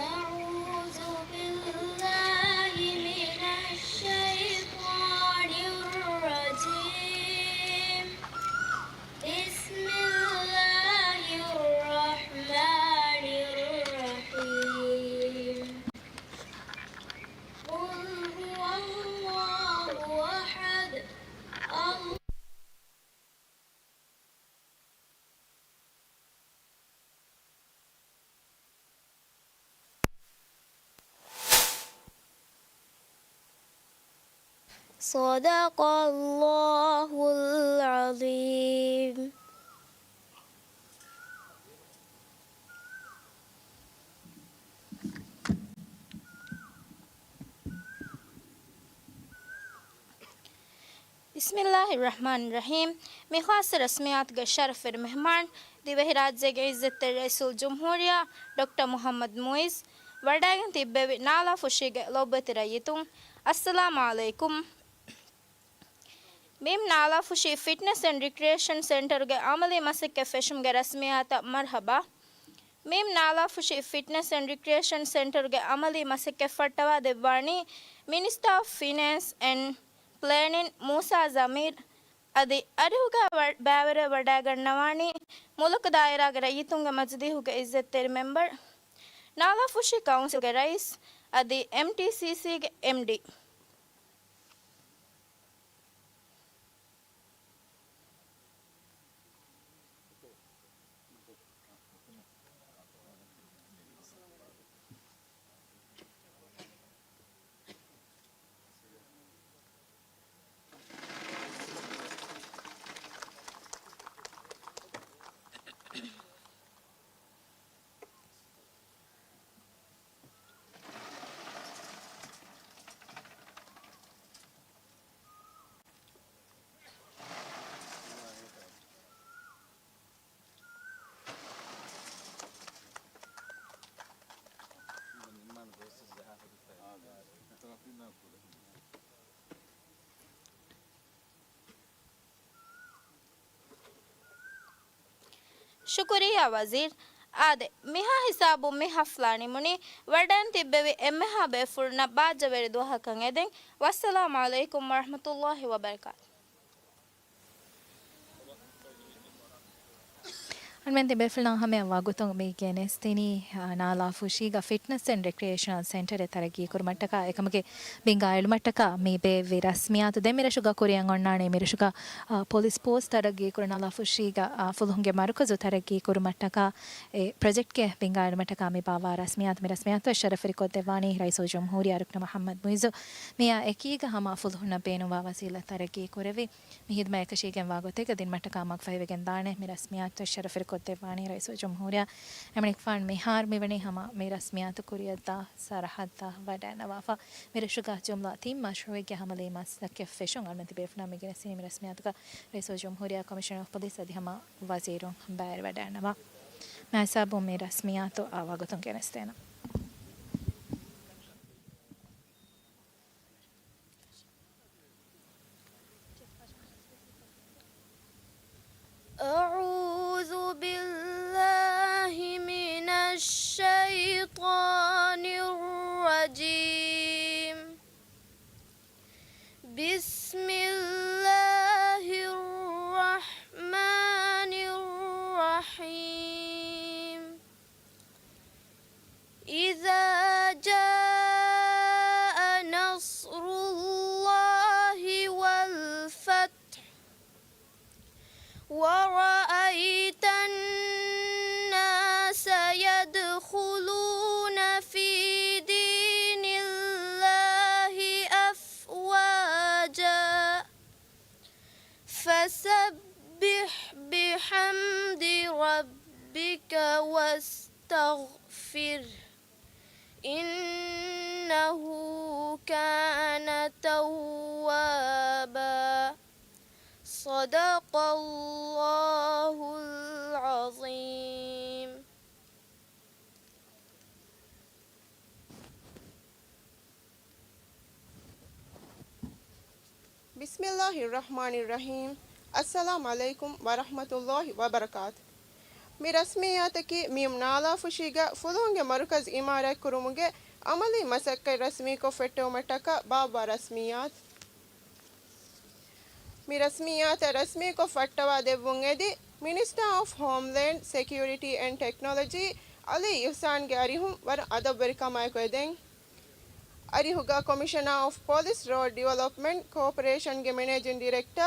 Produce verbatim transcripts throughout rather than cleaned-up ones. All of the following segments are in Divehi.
أعوذ بالله من الشيطان الرجيم. بسم الله الرحمن الرحيم. قل هو الله أحد. الله صدق الله العظيم. بسم الله الرحمن الرحيم. މި ޚާއްޞަ ރަސްމިއްޔާތުގެ ޝަރަފުވެރި މެހްމާން، ދިވެހިރާއްޖޭގެ ޢިއްޒަތްތެރި ރައީސުލްޖުމްހޫރިއްޔާ ޑޮކްޓަރ މުޙައްމަދު މުޢިއްޒު ވަޑައިގެން ތިއްބެވި ނާލާ ފުށީގެ ލޯބިވެތި ރައްޔިތުން، އައްސަލާމު ޢަލައިކުމް. މީމް ނާލާފުށި ފިޓްނަސް އެންޑް ރިކްރިއޭޝަން ސެންޓަރުގެ ޢަމަލީ މަސައްކަތް ފެށުމުގެ ރަސްމިއްޔާތަށް މަރްޙަބާ. މީމް ނާލާފުށި ފިޓްނަސް އެންޑް ރިކްރިއޭޝަން ސެންޓަރުގެ ޢަމަލީ މަސައްކަތް ފައްޓަވާ ދެއްވާނީ މިނިސްޓަރ އޮފް ފިނޭންސް އެންޑް ޕްލޭނިން މޫސާ ޒަމީރް އަދި އަރިހުގަ ވަ-، ބައިވެރިވެ ވަޑައިގަންނަވާނީ މުލަކު ދާއިރާގެ ރައްޔިތުންގެ މަޖިލީހުގެ ޢިއްޒަތްތެރި މެމްބަރު، ނާލާފުށި ކައުންސިލްގެ ރައީސް އަދި އެމްޓީސީސީގެ އެމްޑީ. ޝުކުރިއްޔާ ވަޒީރު. އާދެ، މިހާ ހިސާބުން މި ހަފްލާ ނިމުނީ. ވަޑައިން ތިއްބެވި އެންމެހާ ބޭފުޅުންނަށް ބާއްޖަވެރި ދުވަހަކަށް އެދެން. ވައްސަލާމު ޢަލައިކުމް ވަރަޙްމަތުﷲި ވަބަރަކާތު. އަންމެން ތިބޭފުޅުން ހަމަޔަށް ވަގުތުން މި ގެނެސްދިނީ، އާ، ނާލާފުށީގަ ފިޓްނަސް އެންޑް ރެކްރިއޭޝަނަލް ސެންޓަރެއް ތަރައްގީ ކުރުމަށްޓަކާ އެކަމުގެ ބިންގާ އެޅުމަށްޓަކާ މި ބޭއްވި ރަސްމިއްޔާތު ދެން މިރަށުގަ ކުރިއަށް އޮންނާނެ. މިރަށުގަ، އާ، ޕޮލިސް ފޯސް ތަރައްގީ ކުރަން ނާލާފުށީގަ، އާ، ފުލުހުންގެ މަރުކަޒު ތަރައްގީ ކުރުމަށްޓަކާ އެ ޕްރޮޖެކްޓްގެ ބިންގާ އެޅުމަށްޓަކާ މި ބާއްވާ ރަސްމިއްޔާތު، މި ރަސްމިއްޔާތު އެއް ޝަރަފުވެރިކޮށްދެއްވާނީ ރައީސުލްޖުމްހޫރިއްޔާ ޑޮކްޓަރ މުޙައްމަދު މުޢިއްޒު. މިއާ އެކީގަ ހަމަ ފުލުހުންނަށް ބޭނުންވާ ވަސީލަތް ތަރައްގީ ކުރެވި، މި ހިދުމަތް އެކަށީގެންވާ ގޮތެއްގަ ދިނުމަށްޓަކާ މަގުފަހިވެގެން ދާނެ. މި ރަސްމިއްޔާތު އެއް ޝަރަފުވެރިކޮށްދެއްވާނީ ރައީސުލްޖުމްހޫރިއްޔާ. އެމަނިކުފާނު މިހާރު މިވަނީ ހަމަ މި ރަސްމިއްޔާތު ކުރިއަށްދާ ސަރަހައްދަށް ވަޑައިންނަވާފަ. މިރަށުގަ ޖުމްލަ ތިން މަޝްރޫޢެއްގެ އަމަލީ މަސައްކަތް ފެށުން އަންމެން ތިބޭފުޅުންނަށް މި ގެނެސްދިނީ. މި ރަސްމިއްޔާތުގަ ރައީސުލްޖުމްހޫރިއްޔާ، ކޮމިޝަނަރ އޮފް ޕޮލިސް އަދި ހަމަ ވަޒީރުން ބައިވެރިވަޑައިންނަވާ. މިހިސާބުން މި ރަސްމިއްޔާތު އާ ވަގުތުން ގެނެސްދޭނަން. أعوذ بالله من الشيطان الرجيم. بسم الله الرحمن الرحيم. إذا جاء نصر الله والفتح ورأيت الناس يدخلون في دين الله أفواجا فسبح بحمد ربك واستغفره إنه كان توابا. صدق الله العظيم. بسم الله الرحمن الرحيم. السلام عليكم ورحمة الله وبركاته. މި ރަސްމިއްޔާތަކީ މިއުމް ނާލާފުށީގަ ފުލުހުންގެ މަރުކަޒު އިމާރާތްކުރުމުގެ އަމަލީ މަސައްކަތް ރަސްމީކޮށް ފެއްޓެވުމަށްޓަކާ ބާއްވާ ރަސްމިއްޔާތު. މި ރަސްމިއްޔާތަށް ރަސްމީކޮށް ފައްޓަވާ ދެއްވުން އެދި، މިނިސްޓާ އޮފް ހޯމްލޭންޑް ސެކިއުރިޓީ އެންޑް ޓެކްނޮލޮޖީ އަލީ އިޙްސާންގެ އަރިހުން ވަރަށް އަދަބުވެރިކަމާއެކު އެދެން. އަރިހުގަ ކޮމިޝަނާ އޮފް ޕޮލިސް ރޯޑް ޑިވެލޮޕްމަންޓް ކޯޕަރޭޝަންގެ މެނޭޖިން ޑިރެކްޓާ،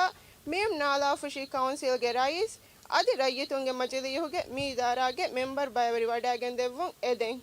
މިއުމް ނާލާފުށީ ކައުންސިލްގެ ރައީސް އަދި ރައްޔިތުންގެ މަޖިލީހުގެ މި އިދާރާގެ މެމްބަރު ބައިވެރިވަޑައިގެން ދެއްވުން އެދެން.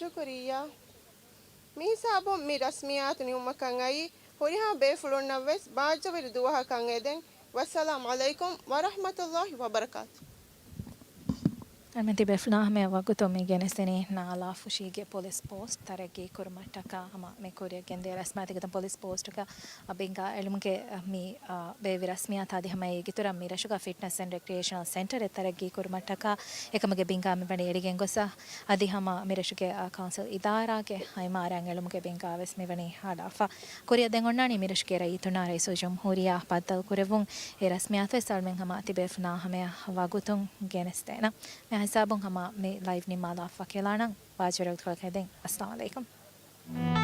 ޝުކުރިއްޔާ. މިހިސާބުން މި ރަސްމިއްޔާތު ނިމުމަކަށް އައީ، ހުރިހާ ބޭފުޅުންނަށްވެސް ބާއްޖަވެރި ދުވަހަކަށް އެދެން. ވައްސަލާމް ޢަލައިކުމް ވަރަޙްމަތުﷲި ވަބަރަކާތު. އަޅުމެން ތިބޭފުޅުންނާ ހަމަޔަށް ވަގުތު މި ގެނެސްދިނީ ނާލާފުށީގެ ޕޮލިސް ޕޯސްޓް ތަރައްގީ ކުރުމަށްޓަކާ ހަމަ މި ކުރިއަށްގެންދިޔަ ރަސްމާތީގެ ޕޮލިސް ޕޯސްޓުގަ ބިންގާ އެޅުމުގެ މި ބޭއްވި ރަސްމިއްޔާތާ އަދި ހަމަ އޭގެ އިތުރަށް މި ރަށުގަ ފިޓްނަސް އެންޑް ރެކްރިއޭޝަނަލް ސެންޓަރެއް ތަރައްގީ ކުރުމަށްޓަކާ އެކަމުގެ ބިންގާ މިވަނީ އެޅިގެން ގޮސް އަދި ހަމަ މި ރަށުގެ ކައުންސިލް އިދާރާގެ އިމާރާތް އެޅުމުގެ ބިންގާވެސް މިވަނީ ހަޑާފަ. ކުރިއަށް ދެން އޮންނާނީ މި ރަށުގެ ރައްޔިތުންނާ ރައީސުލްޖުމްހޫރިއްޔާ ބައްދަލު ކުރެއްވުން. އެ ރަސްމިއްޔާތުވެސް އަޅުމެން ހަމަ ތިބޭފުޅުންނާ ހަމަޔަށް ވަގުތުން ގެނެސްދޭނަން. މި ހިސާބުން ހަމަ މި ލައިވް ނިންމާލާފަ ކެލާނަން. ބާއްޖަވެރި ވަގުތަކަށް އެދެން. އައްސަލާމް ޢަލައިކުމް.